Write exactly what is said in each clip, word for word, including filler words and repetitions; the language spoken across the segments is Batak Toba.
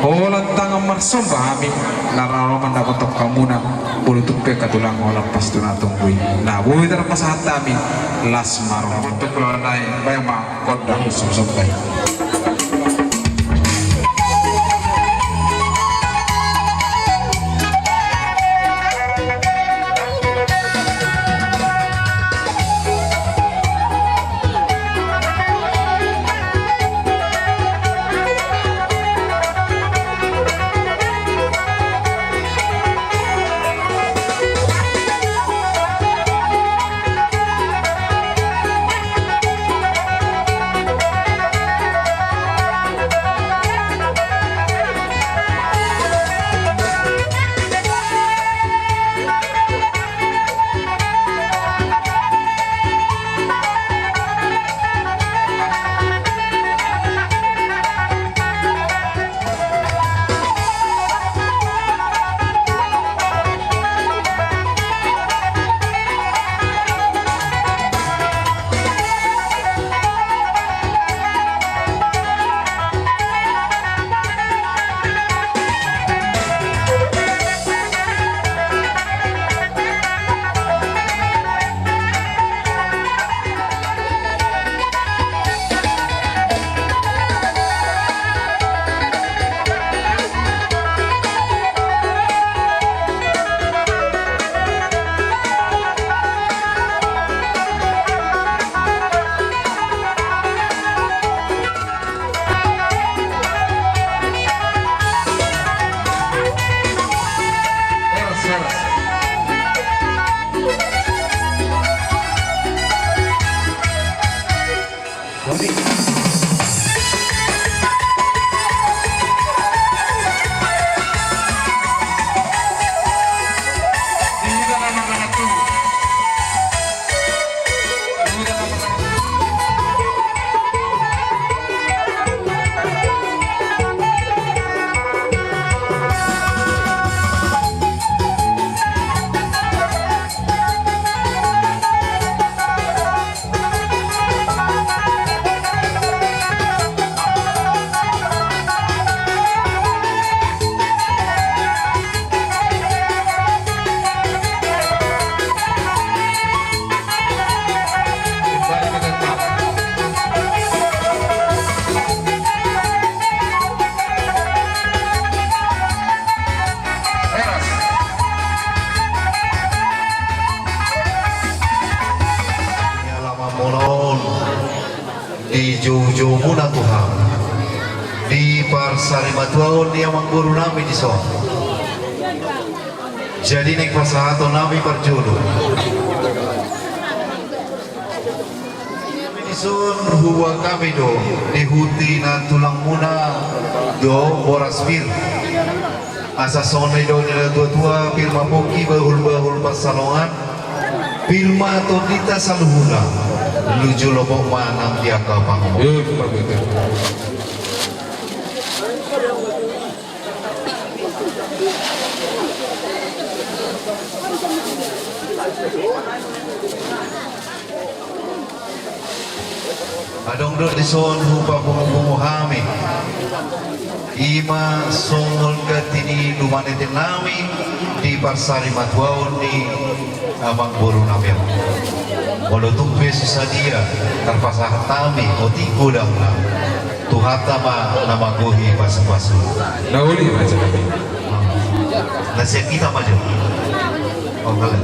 Holan tangan marsomba hami, na ro mandapothon hamuna, molo tung pe angka tulang holan pasu na tonggo i. Na boi tarpasahat hami, las ma roha. Untuk keluarga nai, baen ma gondang somba i. Di joujou muna Tuhan, di parsarimatuaon ni amangboru nami dison. Jadi naeng pasahaton nami parjolo. Dison huboan hami do, di huti na tulang muna do boras pir. Asa songon na nidok ni natuatua, pir ma pongki bahulbahul pansalongan, pir ma tondinta saluhutna, luju lopok ma nang di angka pangomoan. Adong do dison hupapungupungu hami, i ma songon ganti ni lumanete nami di parsarimatuaon ni amangboru nami on. Molo tung pe so sadia, tarpasahat hami otik godangna. Tuhanta ma na manggohi pasupasu. Na uli ma jo. Na sian hita ma jo. Oh, kale.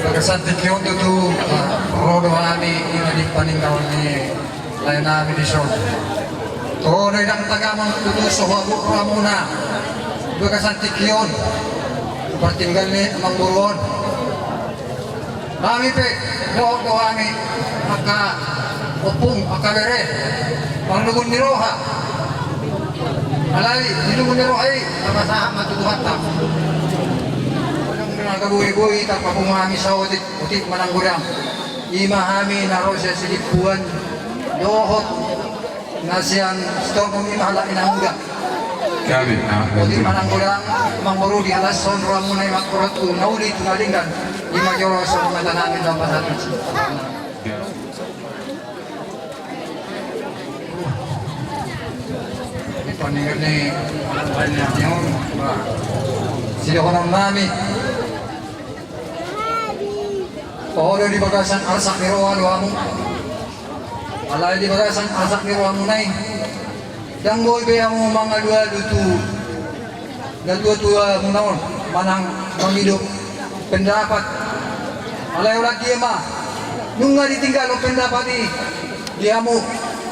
Bagasan tingki on tutu, ah, ro do hami, i ma di paninggalon ni lae nami dison. Toho do i dang tagamon tutu so huagut rohamuna. Bagasan tingki on, partinggal ni amangboru on. Hami pe, dohot do hami, angka Ompung, angka bere, parlungun ni roha. Alai di lungun ni roha i, tamasahat ma tu Tuhanta. Adong do na gabe boi tarpapungu hami saotik, otik ma nang godang. I ma hami na ro sian Sidimpuan dohot na sian Sitorop, i ma halak ni na muda. Gabe, ah, otik ma nang godang, amangboru, dihalashon rohamuna i mangkorhon tu na uli tu na denggan. I ma jolo songon hata nami dohot pasahat. Di paninggal ni anak lain yang nyawa, sidohonon nami. Poho do di bagasan arsak ni roha do hamu. Alai di bagasan arsak ni rohamuna i, ndang boi be hamu mangalualu tu natuatuamuna on manang mangido pendapat. Alai holan dia ma, nunga ditinggalhon pendapat i di hamu,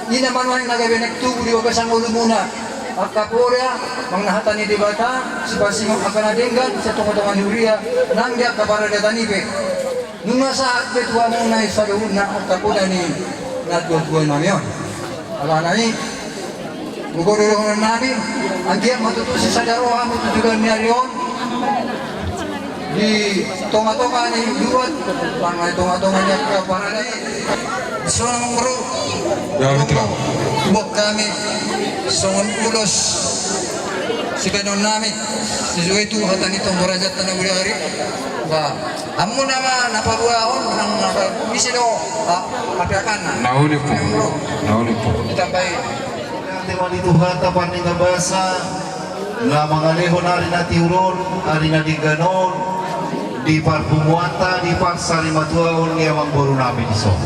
i na manuaeng na gabe naeng tubu di bagasan ngolumuna. Angka poda, manang na hata ni Debata, sipasingot angka na denggan sian tongatonga ni huria nang di angka paradaton i pe. Nunga sahat be tu hamuna i saluhutna angka poda ni natuatuanami on. Alana i, hugodo dohonon nami, anggiat ma tutu sisada roha hamu tu joloan ni ari on, di tongatonga ni luat, manang di tongatonga ni angka paradaton i. Dison, amangboru, ya, betul. Buat kami songon ulos sibahenon nami, sesuai tu hata ni Tombu Raja Tanah Budari. Ba, hamu nama na paboahon nang na ba-, ise do, ah, apiakan na. Na uli, Ompung. Na uli, Ompung. Ditambai. Tema ni Tuhanta, parninga basa na mangalehon ari na tiur on, ari na denggan on, di parpunguanta, di parsarimatuaon ni amangboru nami dison.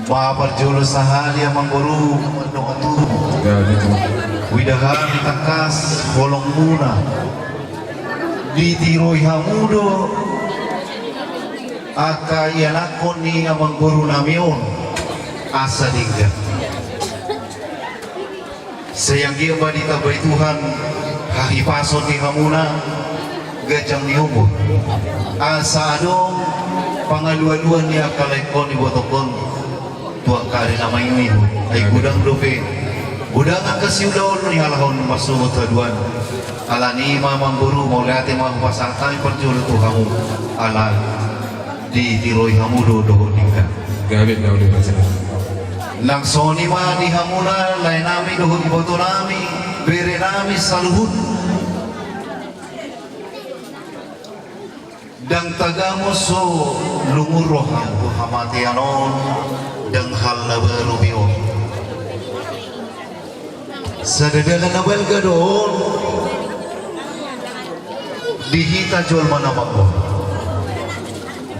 Ba parjolo sahali, amangboru, mardongan tubu. Ya, betul. Huida hami tangkas holongmuna. Ditiroi hamu do angka ianakhon ni amangboru nami on asa denggan. Sai anggiat ma ditambai Tuhan hahipason di hamuna, ganjang ni umur. Asa adong pangalualuan ni angka laengkon, ibotokhon tu angka ari na mangihut. Ai godang dope, godang angka siulaon ni halak on marsogot haduan. Alani i ma, amangboru, mauliate ma hupasahat hami parjolo tu hamu. Ala ditiroi hamu do dohot denggan. Gabe, na uli, Ompung. Nang songon i ma di hamuna, laenami dohot ibotonami, berenami saluhut. Ndang tagamon so lungun roham tu hamatean on, ndang hal na baru be on. Sada dalan na balga do on di hita jolma na mangolu.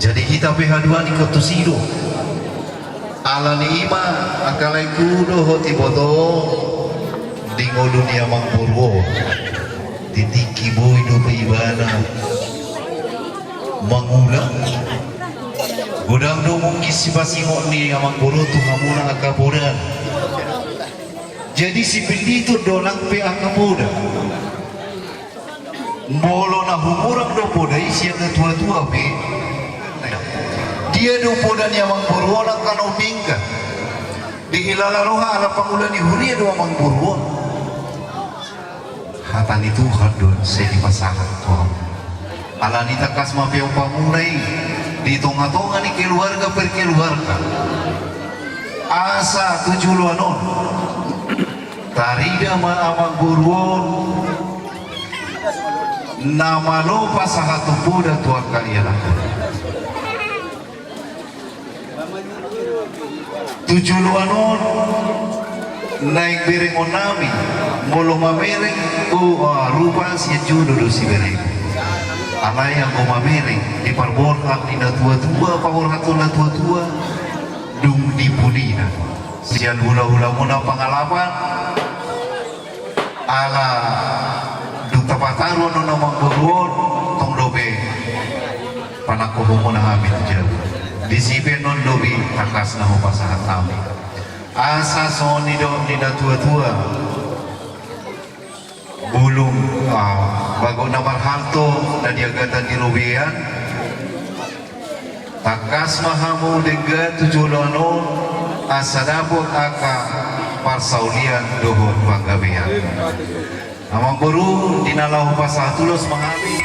Jadi hita pe haduan ingkon tusi do. Alani i ma, angka laengku dohot iboto, di ngolu ni amangboru on, di tingki boi dope ibana mangula, godang do mungkin sipasingot ni amangboru tu hamuna angka poda. Jadi sipillitur do nang pe angka poda. Molo na humurang do poda i sian natuatua pe, dia do poda ni amangboru on angka na umdenggan? Dihilala roha ala pangula ni huria do amangboru on. Hata ni Tuhan do sai dipasahat tu hamu. Alani i tangkas ma peopamuna i di tongatonga ni keluarga per keluarga. Asa tu joloan on tarida ma amangboru on na malo pasahathon poda tu angka ianakhon. Tu joloan on naeng berengon nami, molo mamereng, o, ah, rupa sian jolo do siberengon. Alai anggo mamereng, di parborhat ni natuatua, paborhathon natuatua, dung di pudina. Sian hulahulamuna pangalapan, ala dung tapataru annon amangboru on, tong dope panangkohonmuna hami tu jabu. Disi pe annon lobi tangkas na hupasahat hami. Asa songon nidok ni natuatua: Bulung, ah, bagot na marhalto na di agatan ni robean. Tangkas ma hamu denggan tu joloan on, asa dapot angka parsaulian dohot panggabean. Amangboru, di na laho pasahat ulos ma hami.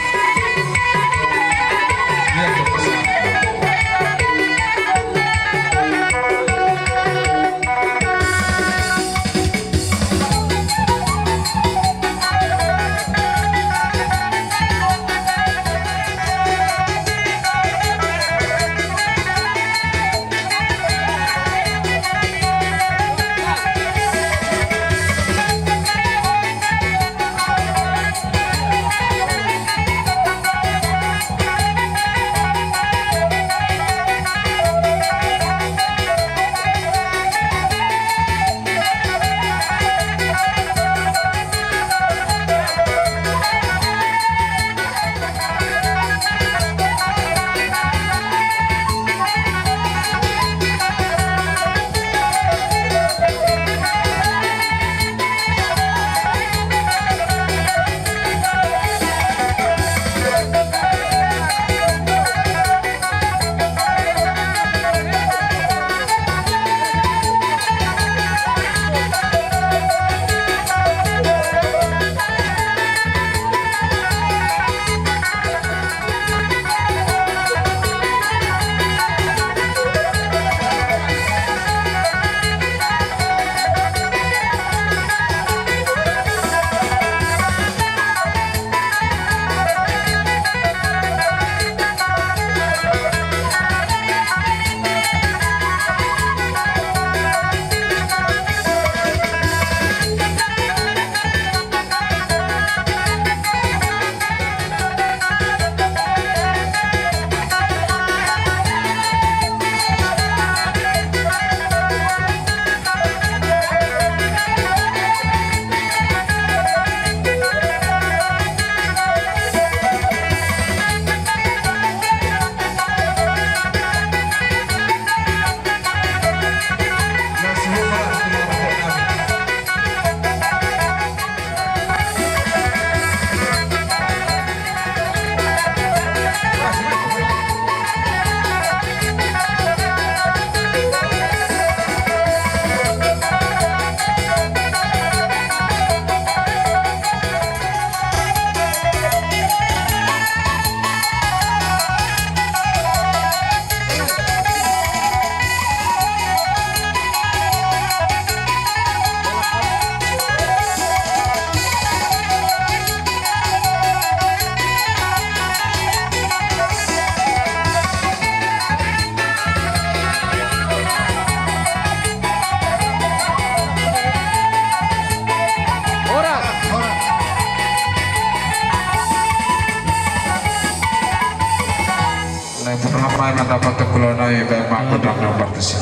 Lae, pernah main mata patok kulo nai, baik mangko dang na partusi.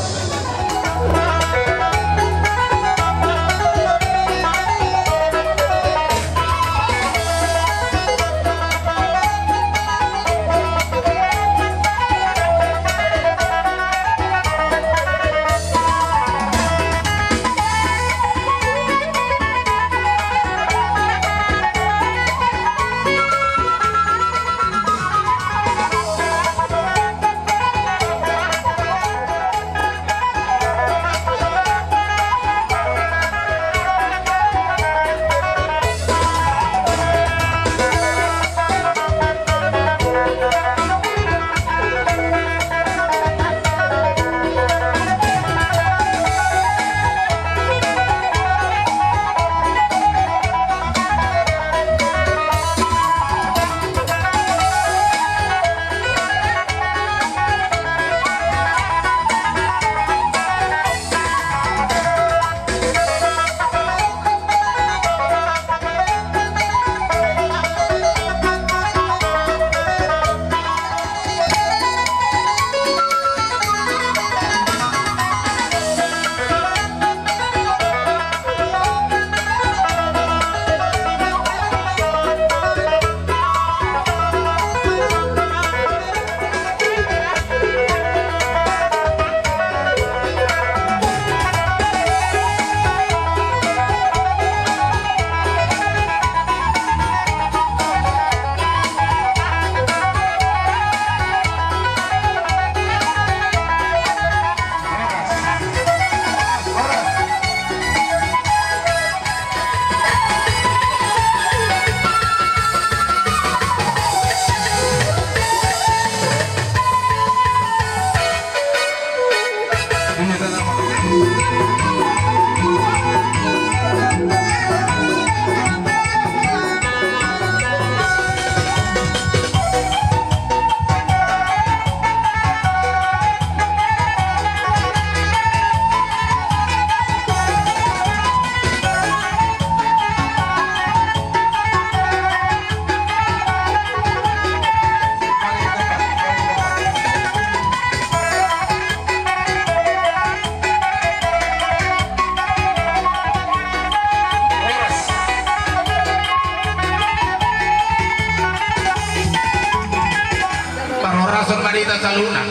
Parhorasan ma di hita saluhutna.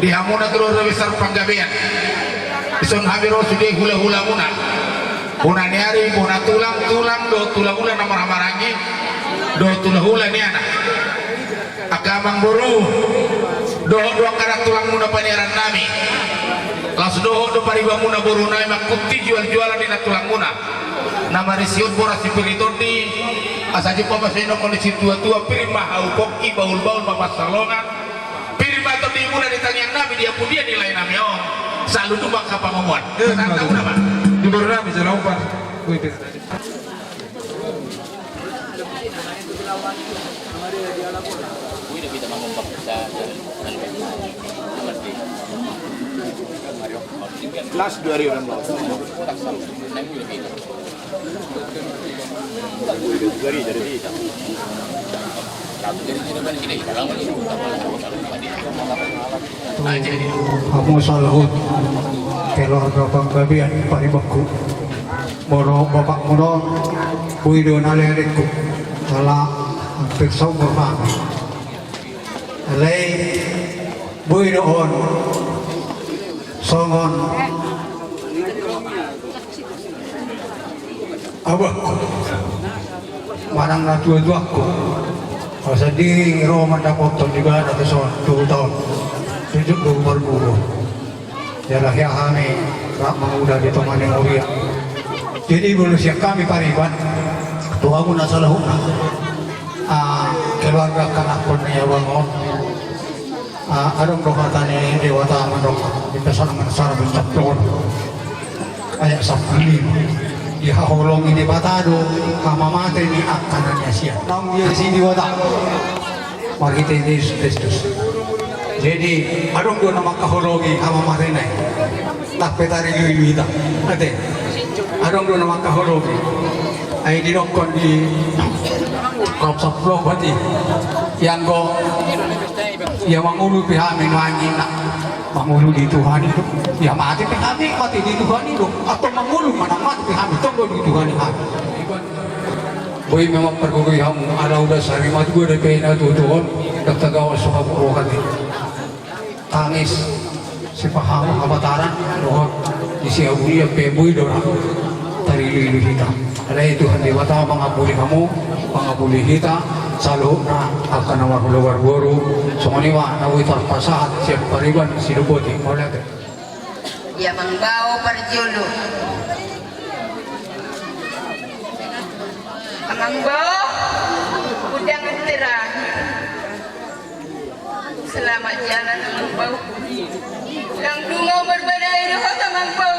Di hamuna tu Keluarga Besar Panggabean. Dison hami ro sude hula-hulamuna. Bona ni ari, bona tulang, tulang dohot hula-hula na marhahamaranggi dohot hula-hula nian. Angka amangboru dohot dua angka anak tulangmuna paniaran nami. Laos dohot do paribanmuna boru nami mangkunti jual-jualan ni na tulangmuna. Na marisi on boras sipir ni tondi, asa jumpang ma songon nidok ni situa-tua, pir ma hau pongki, bahul-bahul ma pansalongan. Pir ma tondimuna di tangiang nami, di ampun dia nilai nami on. Saluhutna ma angka pangomoan. Di boru nami jala umpan. Las dua ribu enam belas. Hamu saluhut keluarga Panggabean, paribanku. Molo bapakmuna on, boi do na lelengku, ala hampir saumur hami. Alai boi do on songon abangku manang na tua-tuangku. Asa di ro mandapothon di bana tu son tu taon tujuh puluh parguru. Jala hea hami rap mangula di tonga ni huria. Jadi molo sian hami pariban, tu hamuna saluhutna, ah, keluarga angka anakkon ni abang on. Ah, adong do hata ni Debata mandok di Psalmen saratus sampulu onom ayat sampulu lima. Dihaholongi Debata do hamamate ni angka na niasian. Naung diasi Debata marhite Jesus Kristus. Jadi adong do na mangkaholongi hamamatena i. Ndang pe tarilui-lui hita. Ate. Adong do na mangkaholongi. Ai didokkon di bab sampulu opat i. Ianggo ia mangolu pe hami nuaeng i, na mangolu di Tuhan i do. Ia mate pe hami, mate di Tuhan i do. Atau mangolu manang mate pe hami, tong do di Tuhan i hami. Boi memang pargogoi hamu, ala uda sari matua dope na tutu on, ndang tagawas so hamu roha ni tangis, sipahamon, hamataran dohot di siabulian pe boi do ra tarilui-lui hita. Alai Tuhan Debata mangapuli hamu, mangapuli hita saluhutna angka na marhula marboru. Songon i ma na boi tarpasahat sian pariban Sidopoti. Mauliate. Ia mangbao parjolo. Amang bao, undangan terakhir. Selamat jalan, Amang bao. Ndang dung au marbadai dohot Amang bao.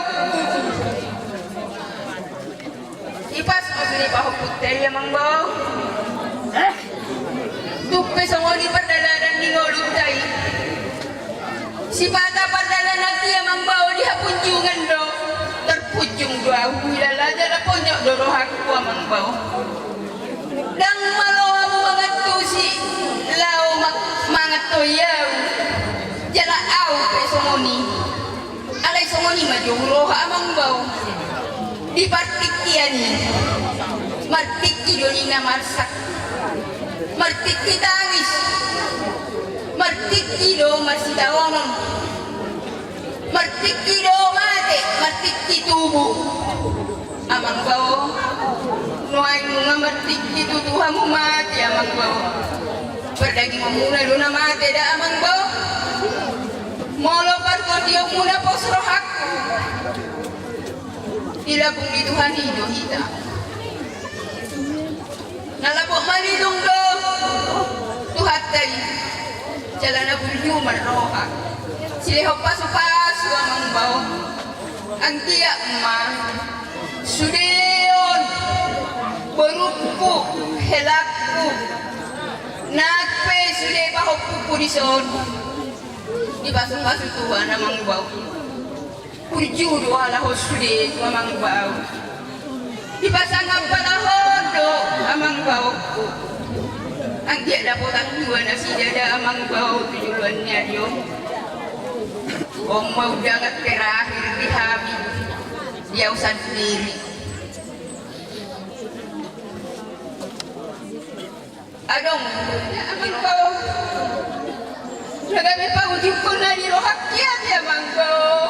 Ipas maksudna pahompunta i, Amang bao. Tung pe songon i pardalanan ni ngolunta i. Sipata pardalanan i, Amang bao, di hapunjungan do. Tarpunjung do au, huhilala jala ponyot do rohangku, Amang bao. Ndang malo hamu mangantusi laho ma-, mangan tondi au. Jala au pe songon i. Alai songon i ma jo huroha, Amang bao. Di partingkian i, martingki do ninna marsak. Martingki tangis. Martingki do marsitaonon. Martingki do mate, martingki tubu. Amang bao, nuaeng nunga martingki tutu hamu mate, Amang bao. Pardagingonmuna do na mate da, Amang bao. Molo partondionmuna pos rohangku. Dilambung ni Tuhan i do hita. Na lambok malilung do Tuhanta i. Jala na burju ma roha. Silehon pasu-pasu, Amang bao. Anggiat ma sude on borungku, helangku, nang pe sude pahompungku dison, dipasupasu Tuhan amang bau. Burju do halak on sude tu amang bau. Dipasangap halak on do amang bau. Anggiat dapotan Tuhan nasida da amang bau tu joloan ni ari on. On ma undangan terakhir di hami, di au sandiri. Adong, amang bau, na gabe paujungkon na di rohangki ate amang bau.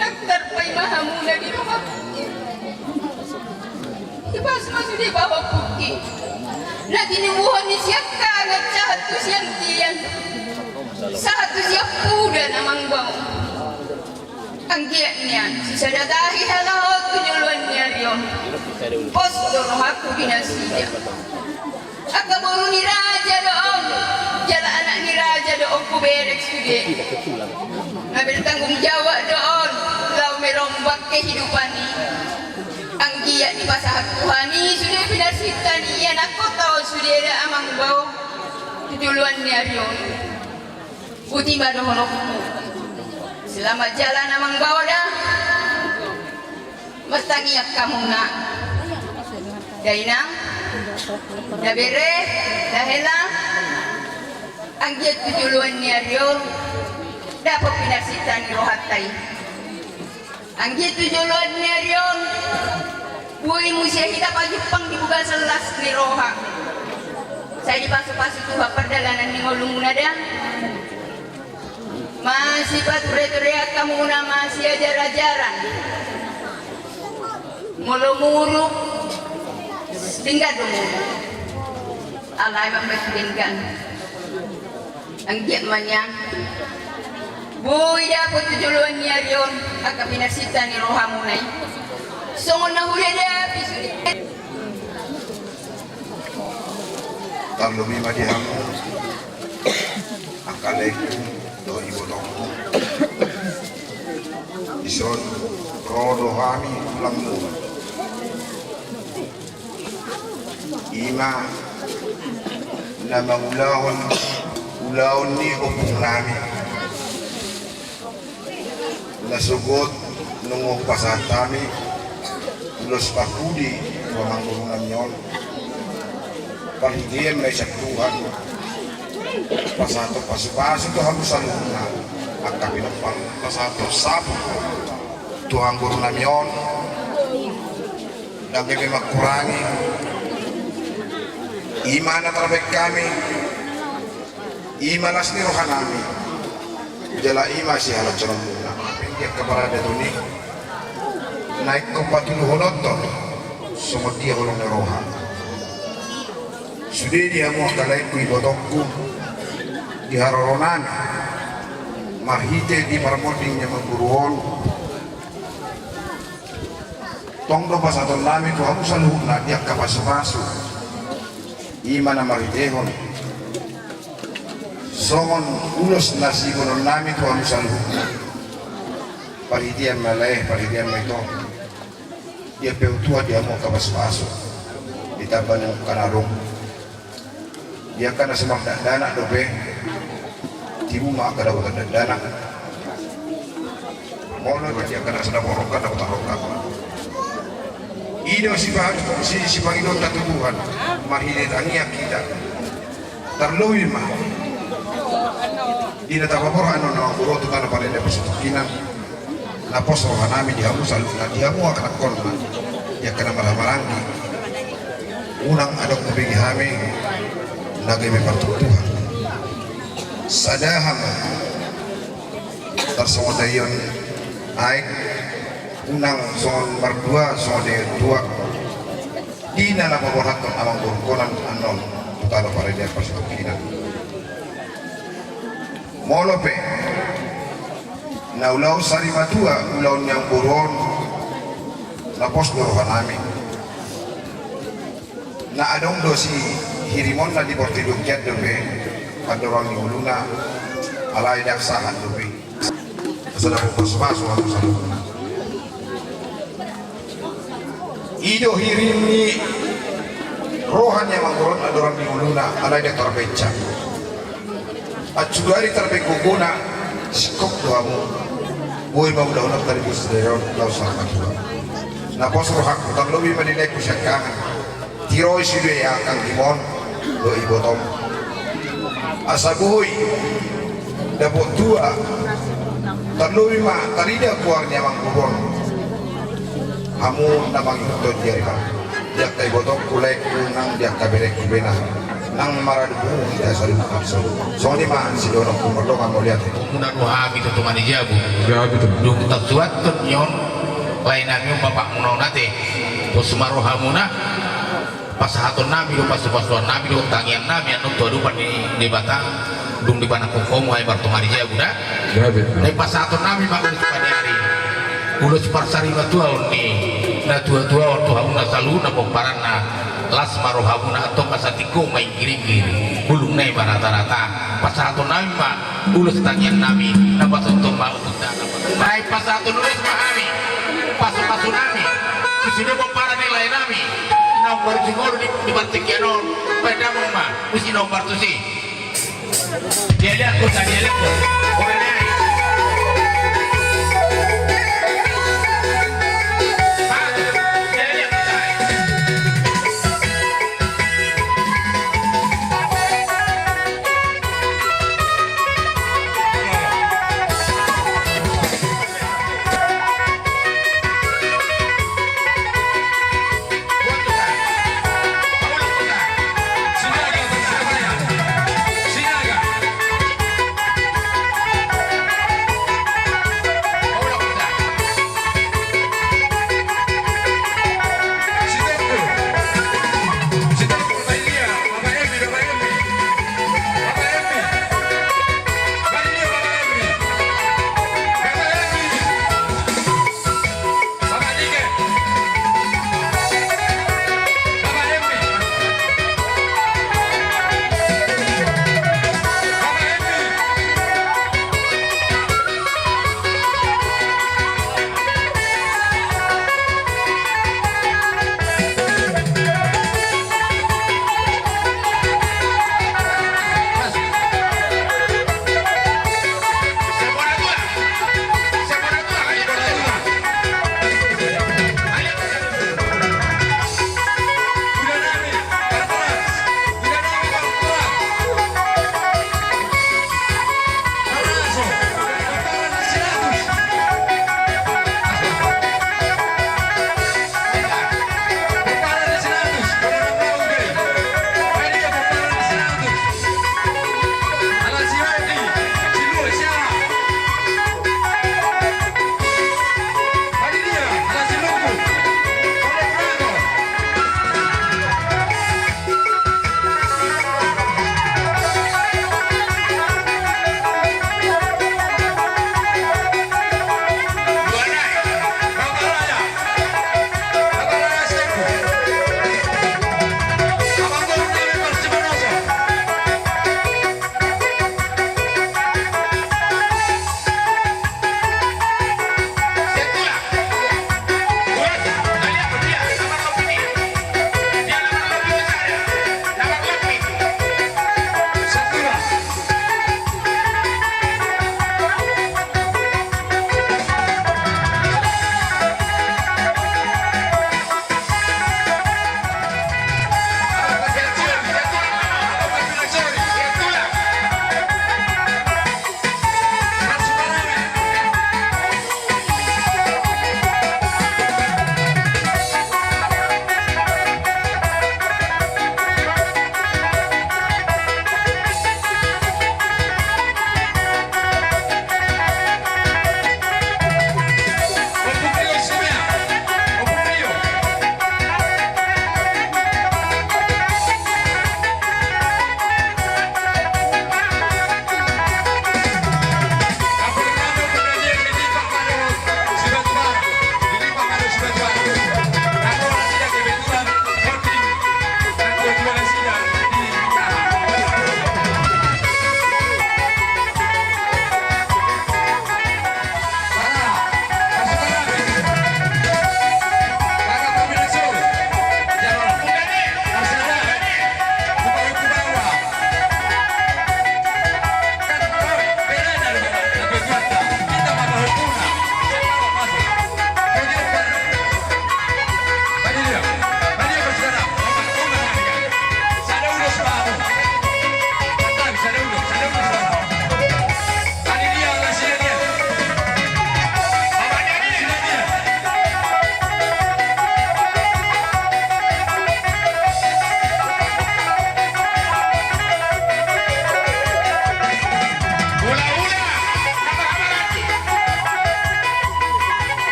Ndang tarpaima hamuna di rohangki. Dipasu-pasu di pahompungki na tinimuhon ni sian hangan sahat tu sian tian, sahat tu sian pudan amang bau. Anggiat nian sisada tahi halak on tu joloan ni ari on. Pos do rohangku di nasida. Angka boru ni raja do on, jala anak ni raja do on, hubereng sude. Na bertanggung jawab do on laho merombak kehidupan i. Anggiat dipasahat Tuhan i sude pinarsinta ni ianakhonta on sude da amang bau tu joloan ni ari on. Boti ma dohononku. Selamat jalan amang bau da. Martangiang hamuna da inang, da bere, da hela. Anggiat tu joloan ni ari on dapot pinarsinta ni rohanta i. Anggiat tu joloan ni ari on boi muse hita pajumpang di bagasan las ni roha. Sai dipasu-pasu Tuhan pardalanan ni ngolumuna da. Masipatureturean hamuna, masiajarajaran. Molo muruk, denggan do muruk. Alai mambahen denggan. Anggiat ma nian boi dapot tu joloan ni ari on angka pinarsinta ni rohamuna i. Songon na hudadapi sude. Tarlobi ma di hamu angka laengku dohot ibotongku. Dison ro do hami tulangmu. I ma na mangulahon ulaon ni ompungnami. Na sogot nunga hupasahat hami ulos parpudi tu amangborunami on. Parhitean ma i sian Tuhan pasahathon pasupasu tu hamu saluhutna. Angka pinompar pasahathon saput tu amangborunami on. Ndang gabe mangkurangi. I ma na tarbahen hami. I ma las ni rohanami. Jala i ma sihalashononmuna. Di angka paradaton i na ingkon patuluhononhon songon dia holong ni roha. Sude di hamu angka laengku ibotongku di haroronami marhite di parmonding ni amangboru on. Tong do pasahatonnami tu hamu saluhutna di angka pasupasu. I ma na marhitehon songon ulos na siigononnami tu hamu saluhutna. Parhitean ma lae, parhitean ma ito. Dia pe hutuha di hamu angka pasupasu. Ditamba ni angka na adong. Di angka na so mardakdanak dope, tibu ma angka dapotan dakdanak. Molo di angka na so dapot rongkap, dapotan rongkap. I do sipa-, si-, sipangidoonta tu Tuhan marhite tangiang hita. Tarlobi ma di na tapaborhat annon na mangurot tu tano parende parsitongkinan. Na pos rohanami di hamu saluhutna, di hamu angka anakhonna, di angka na marhahamaranggi. Unang adong hubege hami na gabe partuktuhan. Sada hami tarsongon na ion aek, unang songon mardua songon na ion tuak. Di na na paborhathon amangborungkon annon tu tano parende parsitongkinan. Molo pe na ulaon sarimatua ulaon ni amangboru on, na pos do rohanami. Na adong do sihirimonna di portibi on, anggiat dope pandorang ni ngoluna, alai ndang sahat dope. Asa dapot pasupasu hamu saluhutna. I do hirim ni roha ni amangboru on na dorang di ngoluna, alai ndang tarbenca. Ancuran i tarbaen gogona, singkop do hamu. Boi ma ulaonta di bus daerah on, laos sahat matua. Na pos rohangku, tarlobi ma di laengku siangkangan. Tiroi sude angka anggi on dohot ibotom. Asa boi dapot tua, tarlobi ma tarida goar ni amangboru on. Hamu na mangihuthon di ari on. Di angka ibotongku, laengku nang di angka berengku be na nang maradu burung hita saluhut. Songon i ma sidohononku, mardongan mauliate. Muna do hami tu tonga ni jabu. Dung tasuanhon ni on lae nami on bapakmuna on ate. Pos ma rohamuna. Pasahaton nami do, pasupasuan nami do, tangiang nami annon tu adopan ni Debata, dung dipanangkok hamu hami martonga ni jabu da. Gabe. Nai pasahaton nami ma ulos paniari, ulos parsarimatua on ni natuatua on tu hamuna saluhutna pomparanna. Las ma rohamuna, antong asa tingko ma inggiringgir bulungna i maratarata. Pasahaton nami ma ulos tangiang nami, na pasahaton ma ulos. Nai pasahaton ulos ma hami, pasupasu nami tu sude pomparan ni lae nami na umbaru singolu di, di partingkian on. Baen damang ma tusi na umbar tusi. Dialekon, dialekon.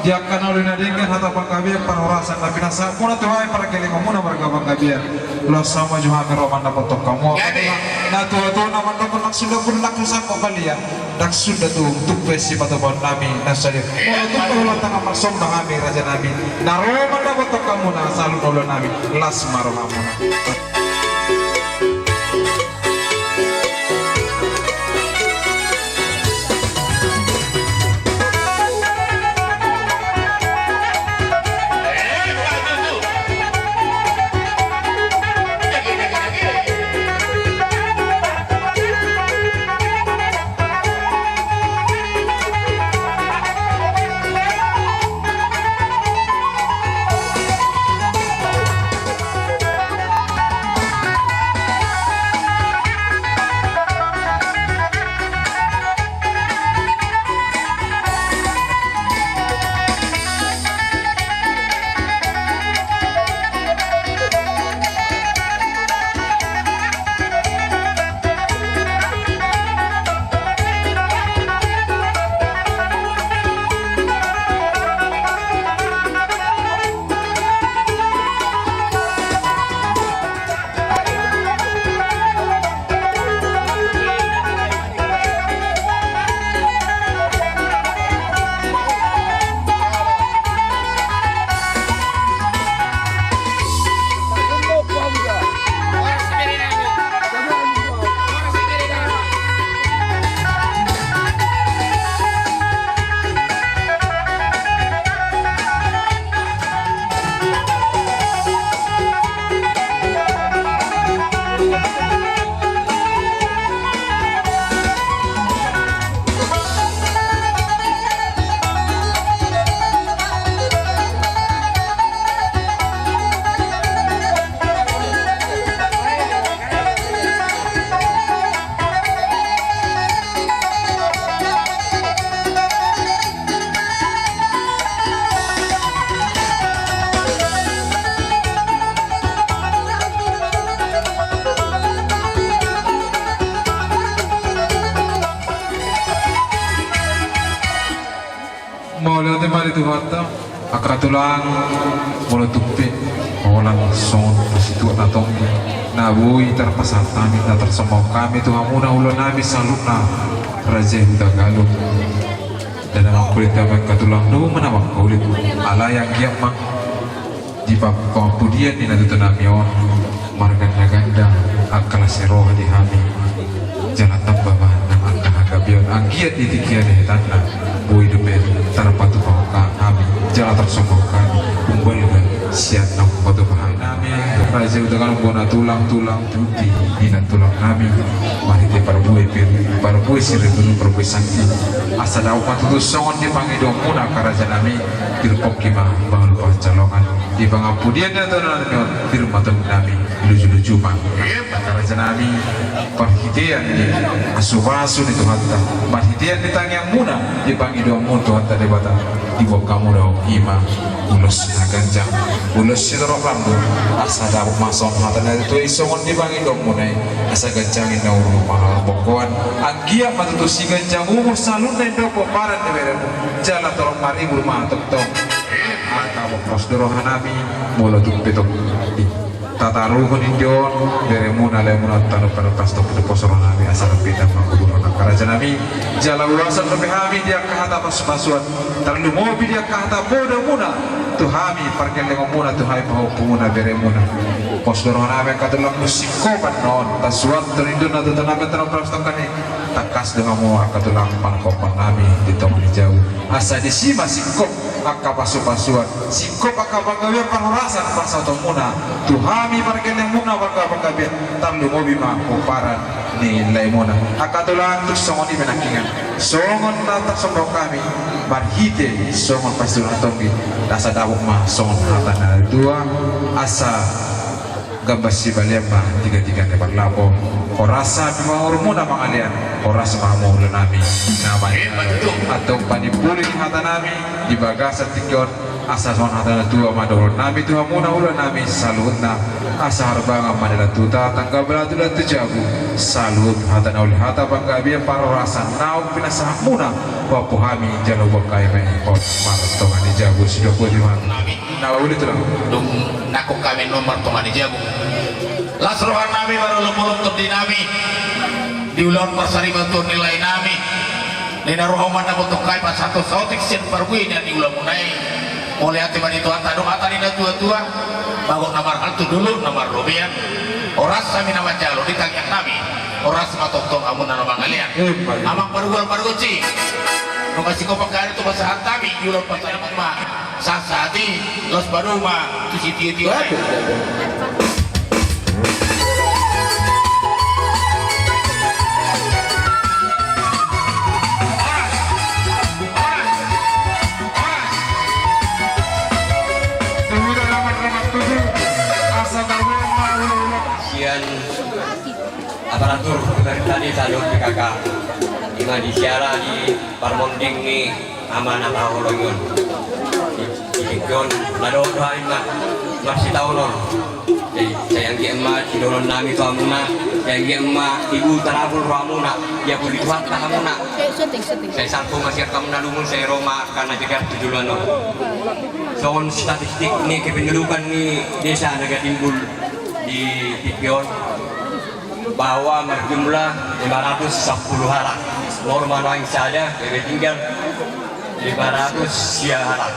Di angka na uli na denggan hata panggabean parhorasan na pinasahatmuna tu hami pargellengonmuna marga Panggabean. Loas hamu jo hami ro mandapothon hamu. Natuatua na mandok ndang sunda pun ndang sangkop balian, ndang sunda tung tung pe sipatupaonnami na sadia. Molo tung pe holan tangan marsomba hami rajanami na ro mandapothon hamuna saluhutna ulaonnami, las ma rohamuna. Mauliate ma di Tuhanta. Angka tulang, molo tung pe holan songon na situak na tonggi na boi tarpasahat hami na tarsomba hami tu hamuna ulaonnami saluhutna raja Hutagalung. Dang na mangkulit hami angka tulang, nunga ma na mangkulit. Alai anggiat ma di pa-, pangapulon ni natuatua nami on margandaganda angka las ni roha di hami. Jala tamba ma nang angka hagabeon anggiat di tingki ni hetanna boi dope tarpatupa hami jala tarsomba hami. Umbalga sian na humpatupa hami. Nami raja Hutagalung bona tulang, tulang putih di nantulang nami. Marhite parbue pir, parbue siribun, parbue santi. Asa dao ma tutu songon di pangidoanmuna angka raja nami. Pir pongki ma bahul pansalongan. Di pangapulon ni natuatua nami on, pir ma tondi nami lujuluju ma. Angka raja nami, marhitean ni pasupasu ni Tuhanta, marhitean ni tangiangmuna di pangidoanmuna Tuhanta Debata, diboan hamu do i ma ulos na ganjang, ulos sitorop rambu. Asa dapot ma songon hata ni natuatua i songon di pangidoanmuna i, asa ganjang i na umur marhabongkoan. Anggiat ma tutu siganjang umur saluhutna i dohot pomparan ni beremu, jala torop maribur ma tongtong. Angka pos do roha nami, molo tung pe tong i tataruhon i di on beremuna, laemuna, tano pano pas tong pe pos roha nami asa lam pe tama kudu roha angka raja nami. Jala uasan dope hami di angka hata pasupasuan, tarlumobi di angka hata podamuna tu hami pargellengonmuna, tu hami pahompumuna beremuna. Pos do roha nami angka tulang, singkopan on tasuan tu ninna natuatua nami, tano pano pas tong kan i tangkas do hamu angka tulang panungkunan nami di tonga ni jabu. Asa disi ma singkop angka pasupasuan, singkop angka panggabean parhorasan pasahatonmuna tu hami pargellengonmuna marga Panggabean, tarlumobi ma pomparan ni laemuna. Angka tulang, tung songon i ma nangkiningan songon na tarsomba hami marhite songon pasitulan na tonggi, asa dapot ma songon hata ni natuatua, asa gambas sibalian ma tigatiga ni parlapo. Horas ma di umurmuna mangalean, horas ma hamu ulaonnami. Nama antong panimbuli ni hata nami di bagasan tingki on. Asa songon hata ni natua-tua ma dohonon nami tu hamuna ulaon nami saluhutna. Asa harbangan ma dalan tu huta, tangga balatuk dalan tu jabu. Saluhut hata na uli, hata panggabean, parhorasan naung pinasahatmuna. Pampu hami jalo buat hami ma i, martonga ni jabu, sudah buat di mana. Na uli tulang. Dung nangkok hami nuaeng martonga ni jabu, las roha nami marolopolop tondi nami di ulaon parsarimatua ni lae nami. Ninna roha ma na botohon hami pasahathon saotik sian parbue na niulamuna i. Mauliate ma di Tuhanta, adong hata ni natua-tua: Bagot na marhalto, dolok na marrobean. Horas hami na manjalo, di tangiang nami horas ma tongtong hamu na mangalean. Amang pargual pargonsi, nunga sikopak ari tu pasahat hami di ulaon parsarimatua. Sahat-sahat i, laos padomu ma tu sitio-tio. Sian aparatur pemerintah desa dohot P K K, ima di siala di parmonding ni ama na taholongi on. Di, di tingki on na dohot hami ma marsitaonon. Jadi sai anggiat ma sidohonon nami tu hamuna, sai anggiat ma ibu tarabul rohamuna, diapuli Tuhanta hamuna. Sai salpu ma sian hamuna lungun, sai ro ma angka na jegar tu joloan on. Songon statistik ni kependudukan ni desa Naga Timbul di tingki on, bahwa marjumlah lima ratus sampulu halak. Molo manuaeng sada, bebe tinggal, lima ratus sia halak.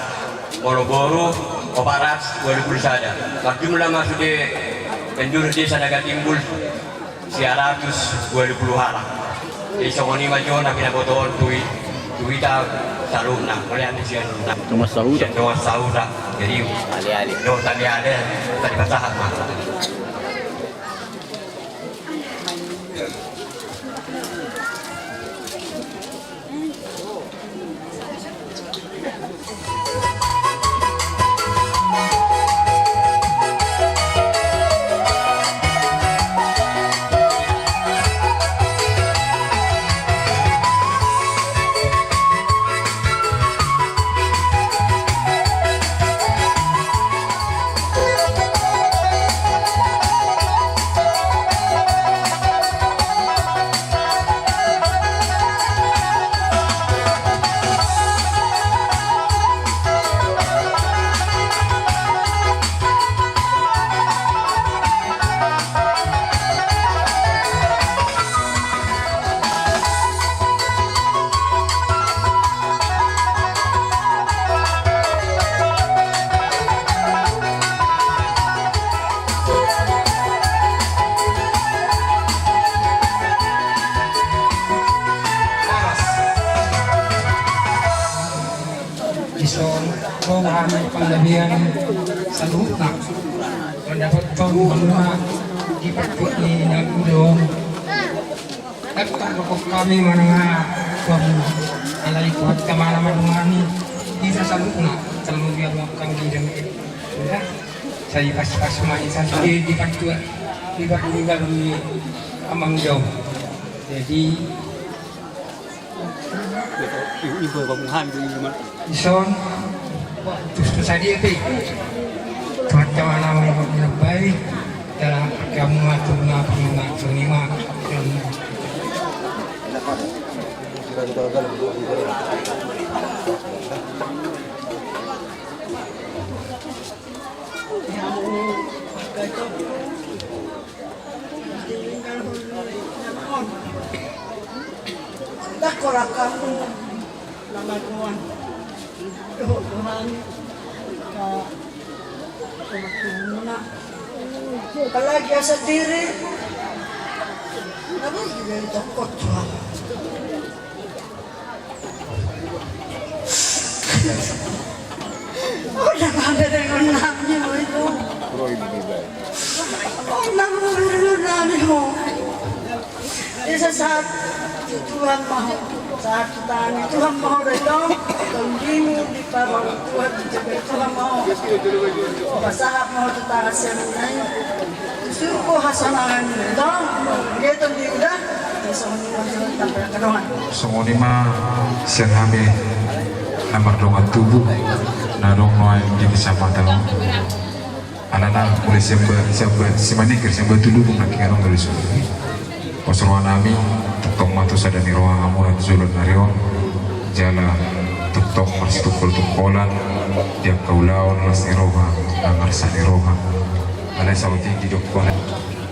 Molo boru, opat ratus walu pulu sada. Marjumlah ma sude penduduk desa Naga Timbul sia ratus walu pulu halak. Jadi songon i ma jo na pinabotohon tu i, tu hita saluhutna. Mauliate sian dongan sahuta, sian dongan sahuta. Jadi ale-ale, dongan ale-ale, tadi pasahat ma. Dison, ro ma hami panggabean saluhutna. Mandapothon hamuna di partuat ni na uda on. Antong rokok hami manang aha tu hamuna. Alai Tuhanta ma na mandongani hita saluhutna, terlebih adong angka na di dalam. Sudah, sai pas-pas ma hita sude di partuat, di partinggalan ni amang uda on. Jadi, Ibu, ibu, kamu hamil, ibu, mana? Dison, tustus sadia pe. Tuhanta ma na mangulahon na baik, dalam kamu ngatur na, kamu ngatur ni ma. Dah, kolak kamu nama Tuhan. Tuhan. Ka, apalagi asa diri. Apa juga itu kocok. Unda mabere nami ho ito. Unda mabere nami ho. Disahat tu Tuhan ma ho. Sahat tu tangan ni Tuhan ma ho do ito. Tondimu diparorot Tuhan, dijaga Tuhan ma ho. Pasahat ma ho tu tangan sian nai. Surgo hasonangan do, geton di uda, songon i ma sian hami na mardongan tubu. Na adong nuaeng di kecamatan on. Alana mulai siamba, siamba, Simanjangkir, siamba Tululung nangkin adong do dison. Pos roha nami, tongtong ma tu sada ni roha hamu na tu joloan ni ari on. Jala tongtong marsitungkol-tungkolan di angka ulaon las ni roha, nang arsak ni roha. Alai saotik didokkon.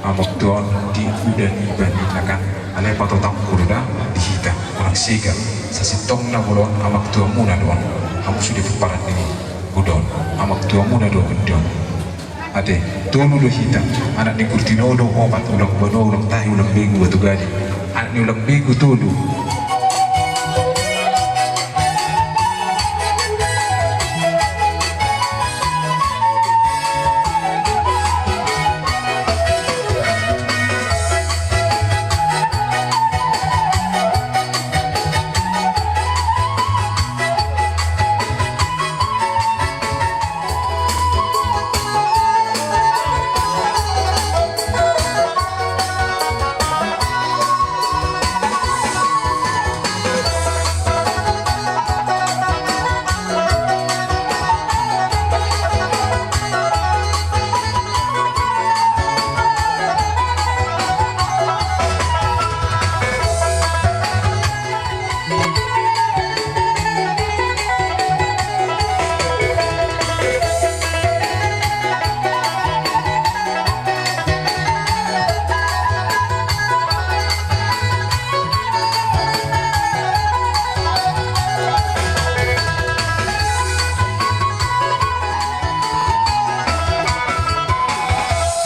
Amang tua on di uda ni bani nakan, alai patotangku do da di hita, unang sega, sasintongna molo on amang tuamuna do on, hamu sude pomparan ni uda on, amang tuamuna do on di on. Ate, tolu do hita, anak ni Kurtinodo opat, ulang banua, ulang tahi, ulang begu, batu gadi, anak ni ulang begu tolu.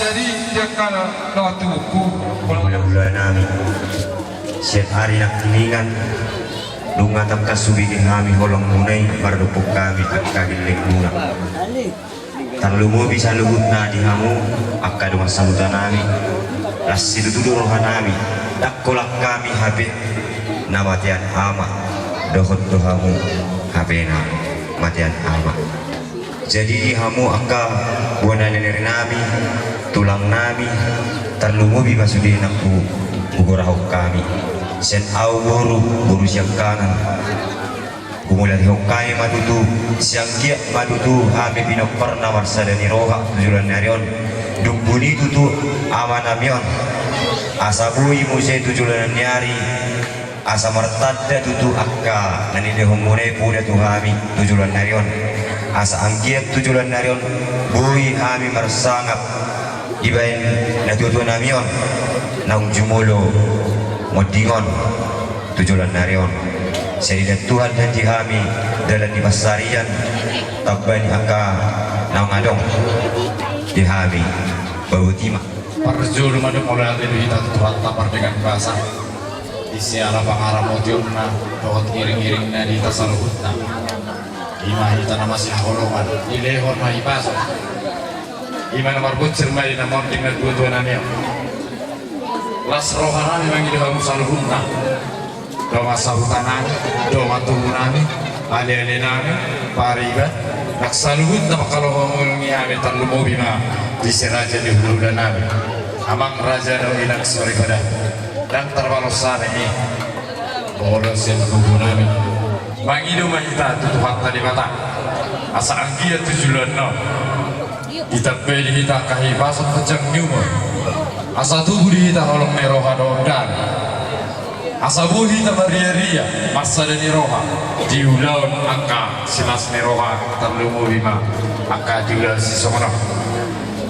Jadi, dia kan waktu buku. Hulahula nami. Sian ari nangkiningan, nunga tangkas hubege hami holongmuna i, mardokkon hami angka gellengmuna. Tarlumobi saluhutna di hamu angka dongan sahuta nami. Las situtu do roha nami, ndang holan hami hape na matean ama, dohot do hamu hape na matean ama. Jadi di hamu angka bona ni ari nami, tulang nami, tarlumobi ma sude nang hu, hugorahon hami. Sian ahu boru, boru siangkangan. Humulahon hami ma tutu, sianggiat ma tutu hami pinomparna marsada ni roha tu joloan ni ari on. Dung buni tutu ama nami on. Asa boi muse tu joloan ni ari. Asa martanda tutu angka na nilehonmuna i poda tu hami tu joloan ni ari on. Asa anggiat tu joloan ni ari on boi hami marsangap dibaen natuatua nami on naung jumolo monding on tu joloan ni ari on. Sai diida Tuhan ma di hami dalan ni pansarian, tamba ni angka naung adong di hami. Boti ma. Parjolo ma dohot mauliate do hita tu Tuhanta pardenggan basa. Di siala pangaramoti on na dohot iring-iringna di hita saluhutna. Ima hita na masihaholongan, dilehon ma hipason. Ima na marbonsir ma di na monding natuatua nami on. Las roha nami mangido hamu saluhutna. Dongan sahuta nami, dongan tubu nami, aleale nami, pariban, nang saluhutna mangkaholongi hami, tarlumobi ma di si raja ni hulahula nami, amang raja dohot inang soripada. Ndang tarbalos hami i molo sian tubu nami. Mangido ma hita tu Tuhanta Debata asa anggiat tu joloan on ditambai di hita angka hipason, panjang ni umur, asa tubu di hita holong ni roha dohot dame. Asa boi hita marriaria marsada ni roha di ulaon angka silas ni roha, tarlumobi ma angka di ulaon sisongon on.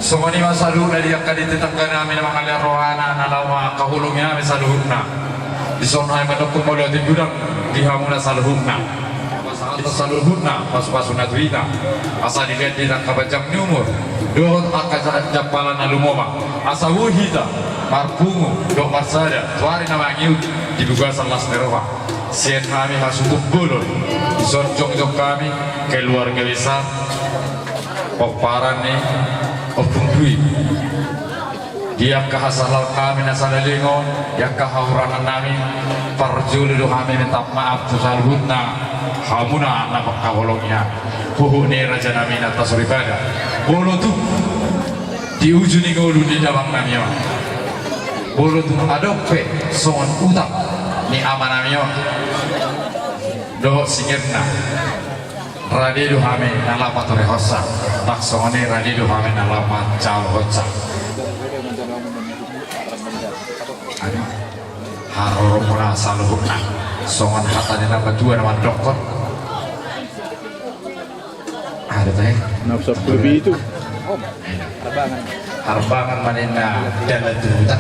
Songon i ma saluhutna di angka di tetangga nami na mangalean rohana, na laho mangkaholongi hami saluhutna. Dison hami mandokkon mauliate godang di hamuna saluhutna. Pasahat saluhutna pasupasuna tu hita, asa dilehon hita angka panjang ni umur dohot angka jampalan na lomo ma, asa boi hita marpungu dohot marsada tu ari na mangihut di bagasan las ni roha. Sian hami Hasuhuton Bolon, dison jongjong hami keluarga besar pomparan ni Ompung Dwi. Di angka hasalaon nami na saleleng on, di angka hahurangan nami, parjolo do hami minta maaf tu saluhutna hamuna na mangkaholongi hami, huhut ni raja nami Inanta Soripada. Molo tung di uju ni ngolu ni damang nami on, molo tung adong pe songon utang ni ama nami on dohot singerna, Rade do hami na laho patorehonsa, nang songon i rade do hami na laho manjaloonsa. Anu, haroro muna saluhutna. Songon hata ni na patua na mandokkon. Ada teh. Nafsu lebih itu. Harbangan ma ninna dalan tu huta,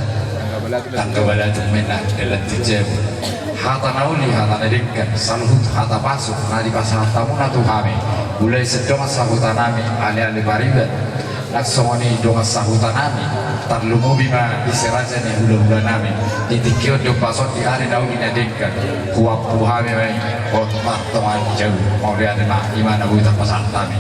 tangga balatung ma ninna dalan tu jabu. Hata na uli, hata na denggan, saluhut hata pasu na dipasahat hamuna tu hami. Mulai sian dongan sahutanami, ale-ale Pariban, nang songon i dongan sahutanami, tarlumobi ma di si raja ni hula-hulanami. Di tingki on do pasahat di ari na uli na denggan, huampu hami ma i, hot martonga ni jabu, mauliate ma, i ma na boi tapasahat hami.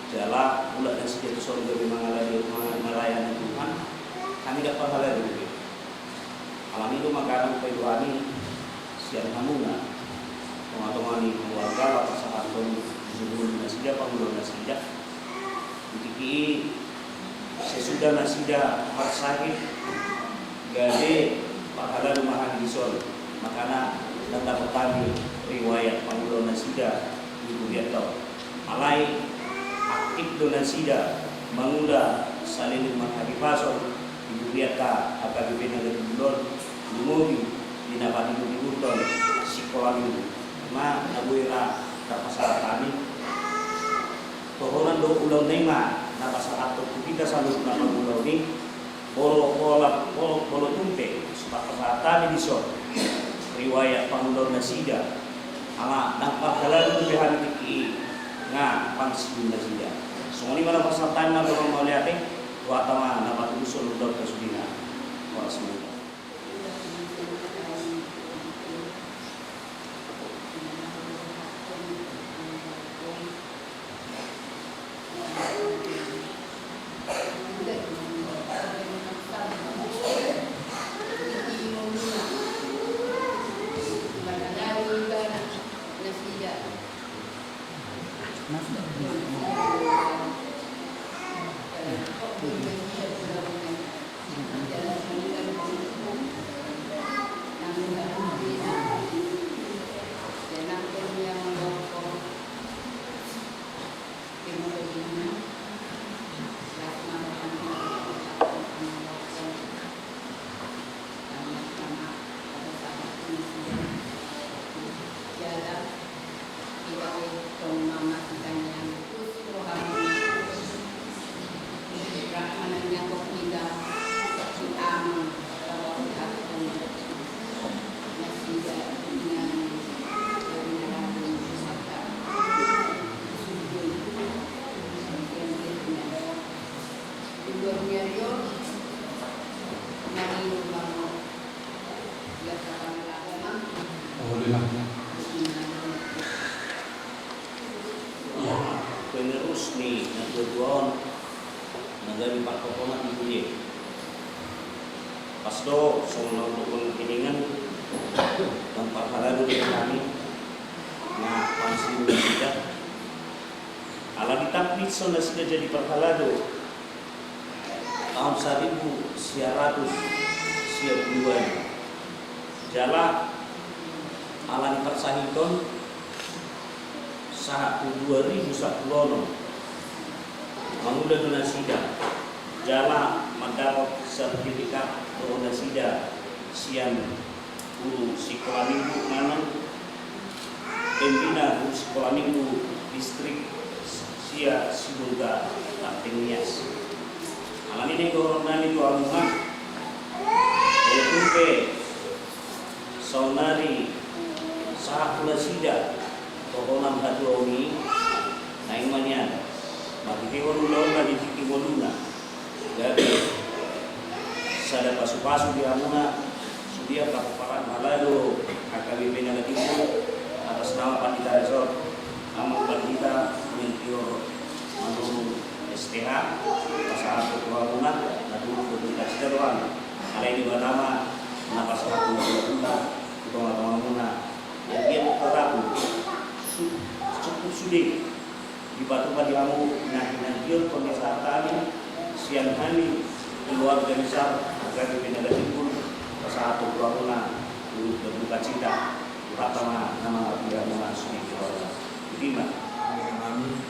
Jala mulak nasida tu son gabe mangalade, mangalayani Tuhan, hami ndang parhalado dope. Alani do ma gabe paidua ni sian hamuna, tonga-tonga ni keluarga, lapasahaton jujur nasida, pangula nasida. Di tingki i sesudah nasida marsahit, gabe parhalado ma hami dison, makana ndang dapot hami riwayat pangula nasida di hurianta on. Alai aktif do nasida mangula saleleng marhahipason di hurianta H K B P na gabe bulon, lumobi di na patigotiguthon sikola minggu. I ma na boi ra tapasahat hami. Tohonan do ulaon na i ma na pasahathon tu hita saluhut na mangula on i. Molo, molo, molo tung pe so tapasahat hami dison riwayat pangulaon nasida, ala ndang parhalado dope hami tingki i, nga pangsiun nasida. Songon i ma na pasahat hami, mauliate, tu hata ma na patuluson ulaonta sudena. Horas ma. Penerus ni natuatua on na gabe partohonan di huria. Pas do songon na hudok hiningan, nang parhalado do hami na pansaribu nasida. Ala ditampik so nasida jadi parhalado taon saribu sia ratus sia pulu dua. Jala ala ni parsahiton sahat tu dua ribu sampulu onom mangula do nasida jala mandapot sertifikat dohot nasida sian guru sikola minggu manang pembina guru sikola minggu distrik sia Sibolga Kartini. Alani na i dohonon nami tu hamuna, molo tung pe saonari sahat tu nasida tohonan hatuaon i, naeng ma nian marhitehon ulaonna di tingki ngoluna gabe sada pasupasu di hamuna sude angka pomparan halado H K B P na gatimbul, atas nama pandita resort, amang pandita Melkior Manurung S T H, pasahat tu hamuna na turut berduka cita dohot alai Debata ma na pasahat tu hamuna tu tongatongamuna. Jadi, cukup sude dipatupa di hamu na hinantian panggiat hami sian hami keluarga besar H K B P na gatimbul, pasahat tu hamuna tu berduka cita. Tuhanta ma na mangarti hamuna sude keluarga. Ima. Amin.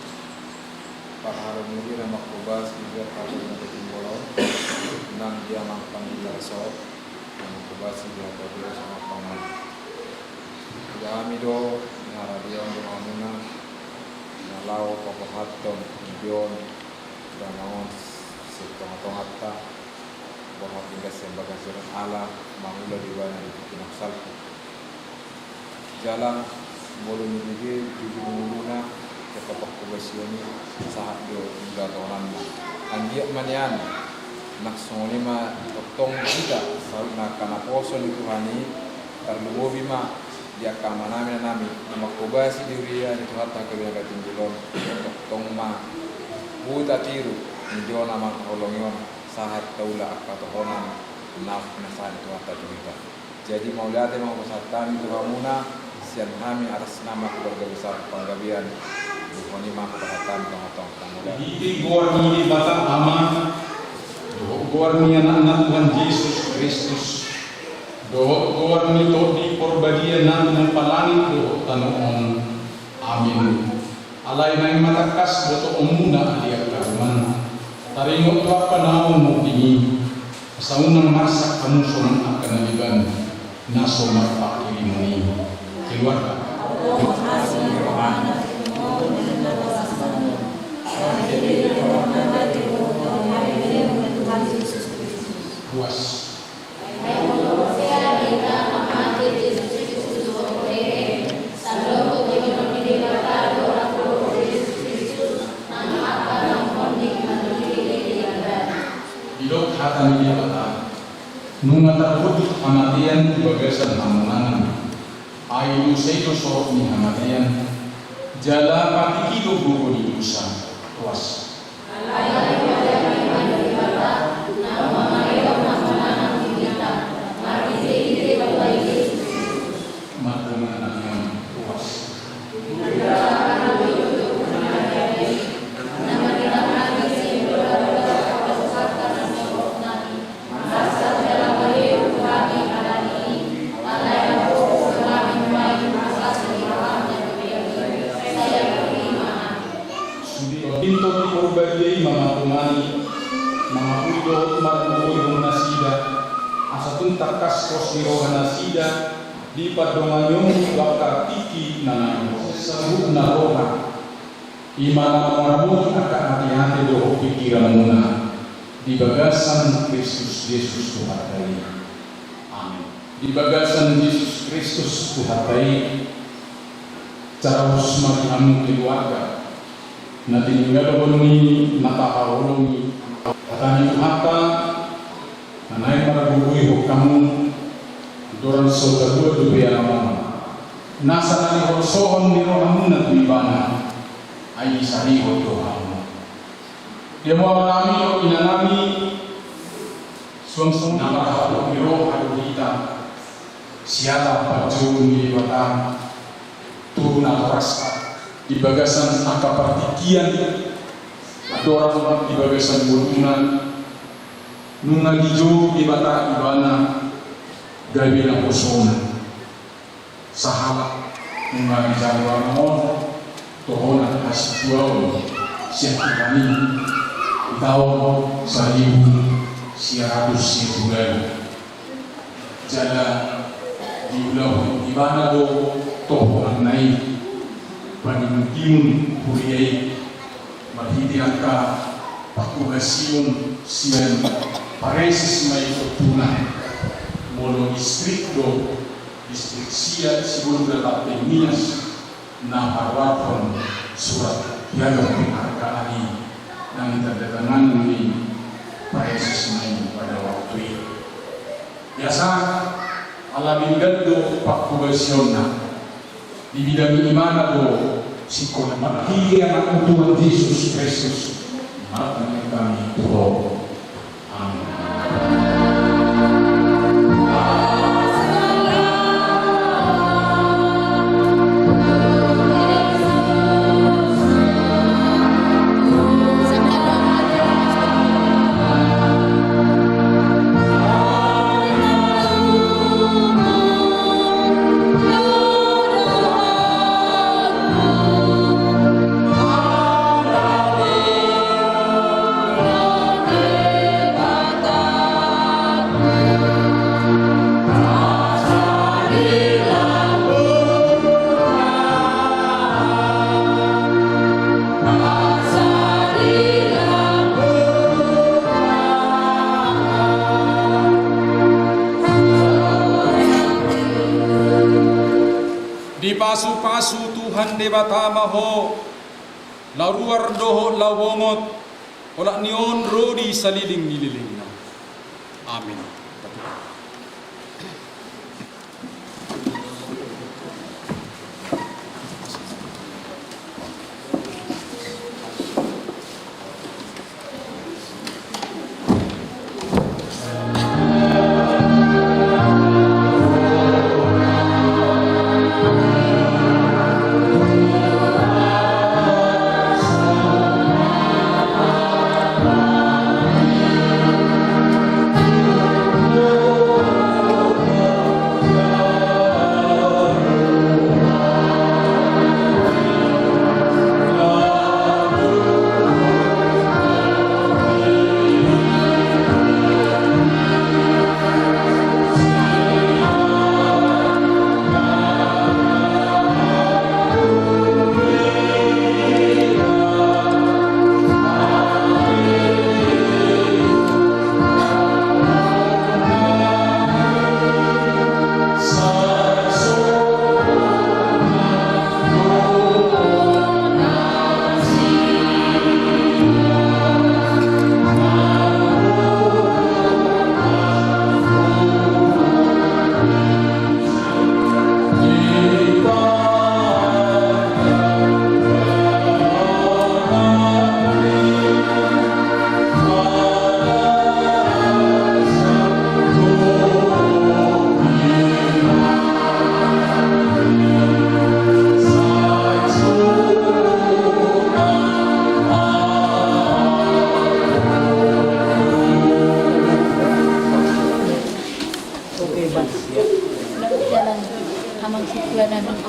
Parhalado muli na mangkobasi di hata na gatimbul on, nang di amang pandita resort na mangkobasi di hata bere sama pangan. Di hami do di haradeon do hamuna na laho paboahathon ijon damaon sian tongatonganta. Borhat inggas sian bagas joro ala mangula di bana di tingki na salpu. Jala molo nibege jujur ngoluna kepapakubasion i sahat do ulaonanna. Anggiat ma nian nang songon i ma tongtong hita saluhutna angka naposo ni Tuhan i, tarlumobi ma di angka amanami, inanami na mangkobasi di huria ni Tuhanta H K B P na gatimbul on. Tongtong ma boi tatiru ijon ma angka holong i on sahat taula angka tohonan na pinasahat ni Tuhanta tu hita. Jadi mauliate ma hupasahat hami tu hamuna sian hami atas nama keluarga besar Panggabean. Boha ni ma hupasahat hami tu hamuna. Di goar ni Debata Ama dohot goar ni Anakna Tuhan Jesus Kristus dohot goar ni Tondi Porbadia na tumompa langit dohot tano on. Amin. Alai naeng ma tangkas botoonmuna di angka dongan, taringot tu angka na mangihut i, asa unang marsak hamu songon angka na leban na so marpangkirimon i. Keluarga. Puas. Didok hata ni Debata, nunga tarhobit hamatean di bagasan hamonangan. Ai dosa i do sorok ni hamatean, jala mate i do gogo ni dosa. Puas. Sude pintor ni Porbadia i ma manghonani, mangapuli dohot margogoihon nasida, asa tung tangkas pos ni roha nasida di pandonganion tu angka tingki na naeng ro. Saluhutna roha, i ma na mangaramoti angka ateate dohot pingkiranmuna di bagasan Kristus Jesus Tuhanta i. Amin. Di bagasan Jesus Kristus Tuhanta i, jalo ma di hamu keluarga na tininggalhon ni na tahaholongi. Hata ni Tuhanta, na naeng margogoihon hamu, andorang so tabuat dope anak on, nasa na niholsohon ni rohamuna tu Ibana, ai disarihon do hamu. Dia ma amanami dohot inanami, suang songon na marhapot ni roha do hita, siala panjouon ni Debata tu natorasna di bagasan angka partingkian, andorang di bagasan ngoluna, nunga dijou Debata Ibana gabe naposona. Sahalak nunga dijalo anak on, tohonan hasituaon sian Tuhan i di taon saribu sia ratus sia pulu ualu. Jala diulahon Ibana do tohonanna i, patimon-timon huria i, marhite angka pangkobasion sian paresis ma i tompuna, molo distrik do, distrik sia, Sibolga Tampeng Nias, na paruathon surat piagam penghargaan i, na nitandatangani ni paresis ma i pada waktu i. Biasa, ala denggan do pangkobasionna, dibidangi Ibana do singkola. Marhite Anakmu Tuhan Jesus Kristus, martangiang hami tu Ho. Amin. Dipasupasu Tuhan Debata ma ho, laho ruar dohot laho bongot, olat ni on ro di saleleng ni lelengna. Amin. Oke, Bang. Jalan. Amang Situan, Amang.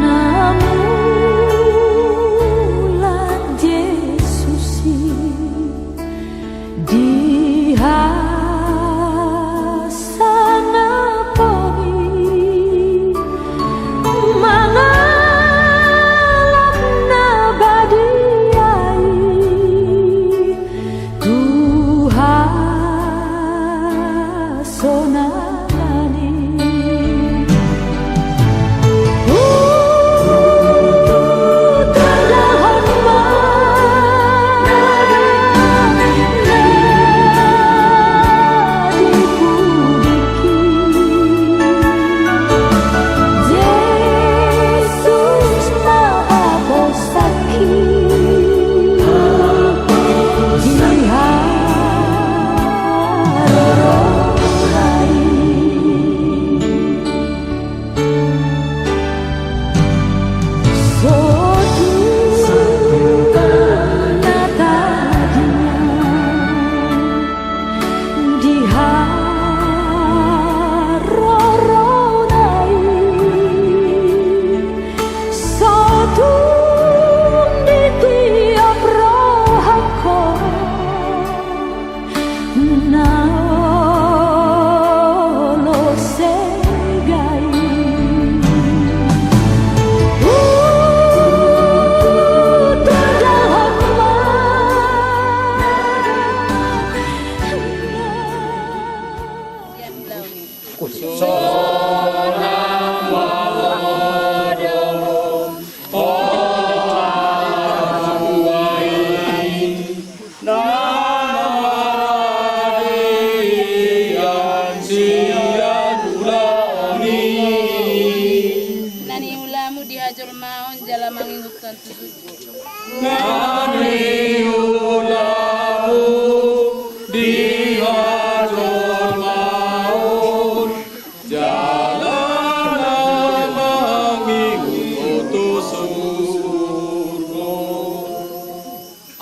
Na mulak Jesus i.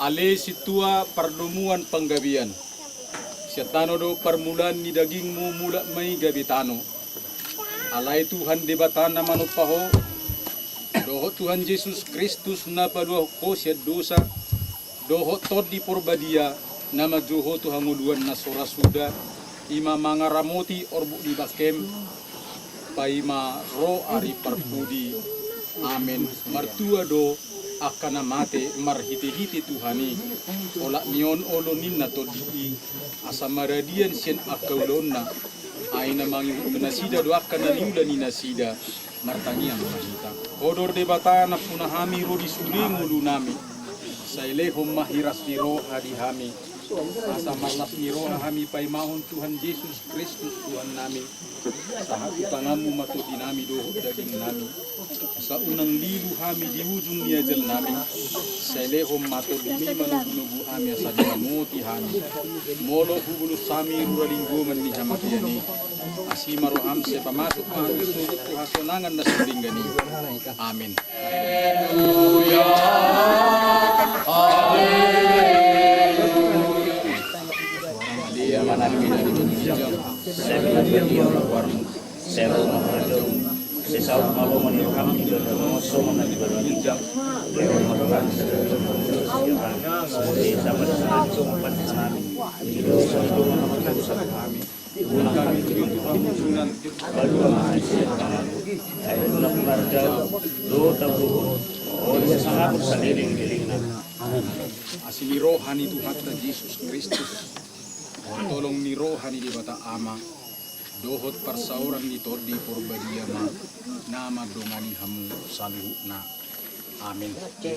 Ale sintua pardomuan panggabean, sian tano do parmulaan ni dagingmu, mulak ma i gabe tano. Alai Tuhan Debata na manompa ho, dohot Tuhan Jesus Kristus na paluahon ho sian dosa, dohot Tondi Porbadia na manjou ho tu hangoluan na so ra suda, i ma mangaramoti orbuk ni bangkem, paima ro ari parpudi. Amen. Martua do angka na mate marhitehite Tuhan i, olat ni on olo ninna Tondi i, asa maradian sian angka ulaonna, ai na mangihuthon nasida do angka na niula ni nasida. Martangiang ma hita. Ho do Debata nampuna hami ro di sude ngolunami, sai lehon ma hiras ni roha di hami, asa marlas ni roha hami paimahon Tuhan Jesus Kristus Tuhannami. Sahat tu tanganmu ma tondinami dohot dagingnami, asa unang lilu hami di ujung ni ajalnami, sai lehon ma Tondimi manogunogu hami asa diramoti hami, molo hubolus hami rura linggoman ni hamatean i. Asi ma roham sai pamasuk hami sogot tu hasonangan na sumringgan i. Amen. Haleluya. Haleluya. Haleluya. Sai saut ma lomo ni roham di bagasan songon na di banua ginjang. Lehon ma roham. Semoga sama dengan songon pantanami. Di dosa dosa kami. Unang hami tu pangunjunan. Balua ma hami sian pangago. Ai unang marga do tabuhut. Olo sangapur saleleng lelengna. Asi ni roha ni Tuhanta Jesus Kristus, tolong ni roha ni Debata Ama, dohot parsaoran ni Tondi Porbadia ma na mandongani hamu saluhutna. Amin.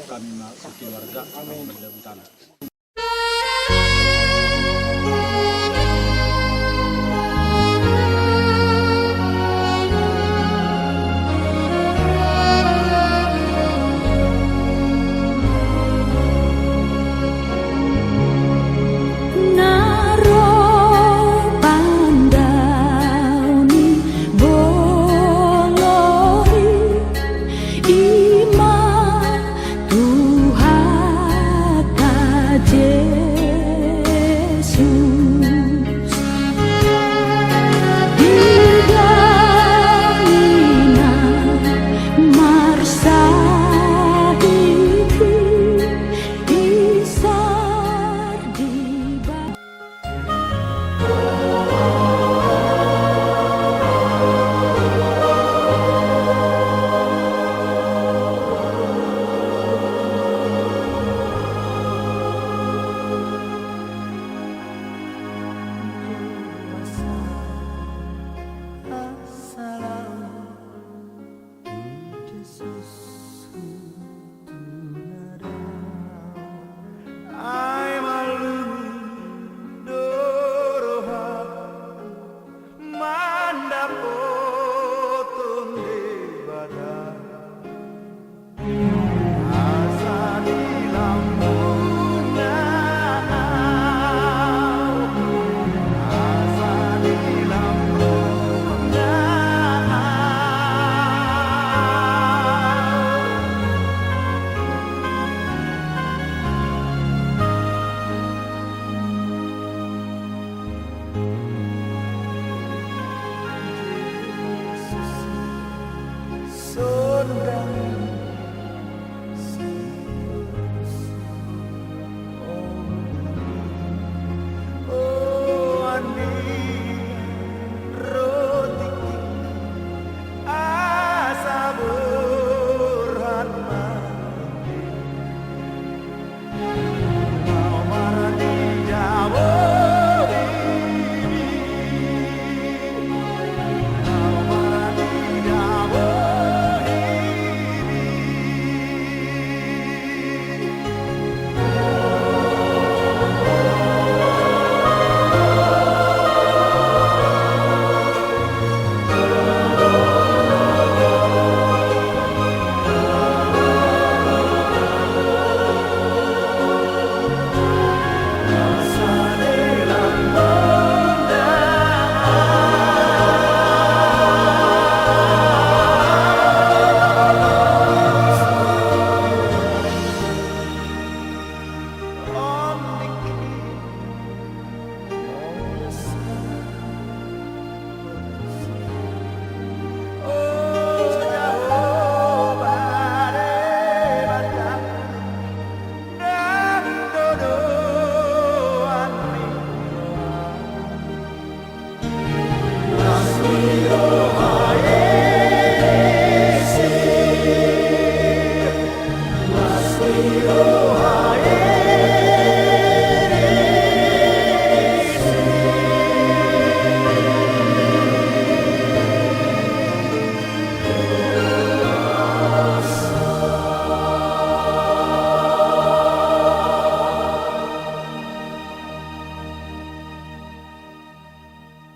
Hami ma sekeluarga, amin, mandapot anak.